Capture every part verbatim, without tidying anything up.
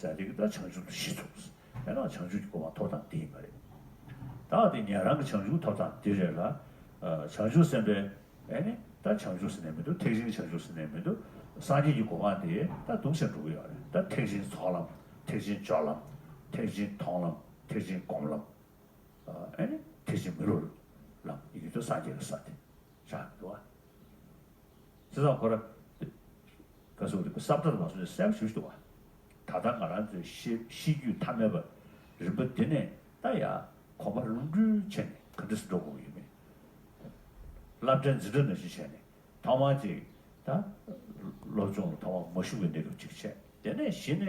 ཟེར་དེ་གི་ད་བྱང་ཆུབ་ཏུ་གཞི་ཚུགས། ཨེ་ན་བྱང་ཆུབ་ཀྱི་གོ་འཕང་ཐོབ་སྟངས་དེ་ཡིན་པ་རེད། ད་དེ་ཉན་རང་གི་བྱང་ཆུབ་ཐོབ་སྟངས་དེ་རེད་ལ། ཨ་བྱང་ཆུབ་སེམས་དཔའི་ཨེ་ནི་ད་བྱང་ཆུབ་ཟེར་ནས་མི་འདུག་ཐེག་ཆེན་བྱང་ཆུབ་ཟེར་ནས་མི་འདུག་སངས་རྒྱས་ཀྱི་གོ་འཕང་དེ་ད་གདུང་སེམས་འགྲོ་གི་ཡོད་རེད། ད་ཐེག་ཆེན་ཚོགས་ལམ། ཐེག་ཆེན་སྦྱོར་ལམ། ཐེག་ཆེན་མཐོང་ལམ། ཐེག་ཆེན་སྒོམ་ལམ། ཨེ་ནི་ཐེག་ཆེན་མི་རོ་ལམ་ཡི་གེ་དུ་སངས་རྒྱས་ཀྱི་ས་དེ་ཆགས་འདུག་བ། བྱས་ཙང་ཁོ་ར་ག་སོགས་རིག་པ་སབ་ཏར་མ་སོང་ནས་གསལ་པོ་ཞུ་ཞུ་འདུག་བ། ད་ལྟ་ང་རང་ཚོའི་ཤེས་ཤེས་རྒྱུད་ཐ་མལ་པ་རིམ་པ་འདི་ནས་ད་ཡ་གོམ་པ་རུམ་འགྲུལ་བྱས་ནས་ག་འདྲ་སེ་འགྲོ་དགོས་ཡོད་མེད། སློབ་གྲྭའི་འཛིན་གྲྭ་ནང་བཞིན་བྱས་ནས་ཐོག་མར་ཅིག་ད་སློབ་སྦྱོང་ལ་ཐོག་མར་མ་ཞུགས་པའི་གནས་སྐབས་ཅིག་བྱས། དེ་ནས་གཞི་ནས་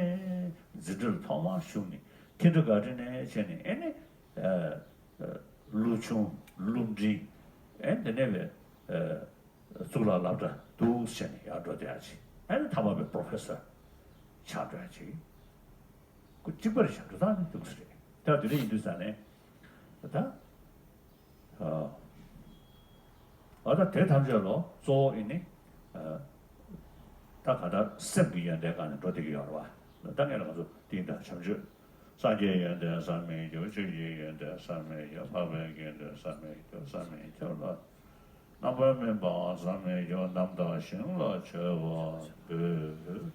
འཛིན་གྲྭ་ལ་ཐོག་མར་ཞུགས་ནས་ཁེན་ཌར་གྷར་ཌེན་ནས་བྱས་ནས་ཨེ་ནས། ཨ་སློབ་ཆུང་། སློབ་འབྲིང་། ཨེ་འདི་ནས་བའི་ཨ་གཙུག་ལག་སློབ་གྲྭ་འདུག་བྱས་ནས་ཡར་འགྲོ་བསྡད་ཡ་ཅིག་ཨེ་ནས་མཐའ་མ་བའི་པྲོ་ཕེ་སར་ཆགས་འགྲོ་ཡ་ཅིག་ཁོ་གཅིག་པ་རེད་བཞག་འགྲོ་སྟངས་ནི་འདུག་ས་རེད། ད་དེ་འདྲ་ཡིན་དུས་ཙང་ནས་ད་ཨ་ཨ་ད་དེ་ཐམས་ཅད་ལོ་གཙོ་བོ་ཨེ་ནི་ཨ་ད་ག་ད་སེམས་ཀྱི་ཡོན་ཏན་སྒང་ནས་འགྲོ་བསྡད་ཀྱི་ཡོད་རེད་བ། ད་ངས་ལ་ང་ཚོ་དེ་འདྲ་བྱམས་ཆོས། སངས་རྒྱས་ཡོན་ཏན་བསམ་མི་འགྱུར། ཆོས་ཀྱི་ཡོན་ཏན་བསམ་མི་འགྱུར། འཕགས་པའི་ཡོན་ཏན་བསམ་མི་འགྱུར། བསམ་མི་འགྱུར་ལ། རྣམ་པར་སྨིན་པའང་བསམ་མི་འགྱུར། རྣམ་དག་ཞིང་ལ་མཆོད་པར་འབུལ།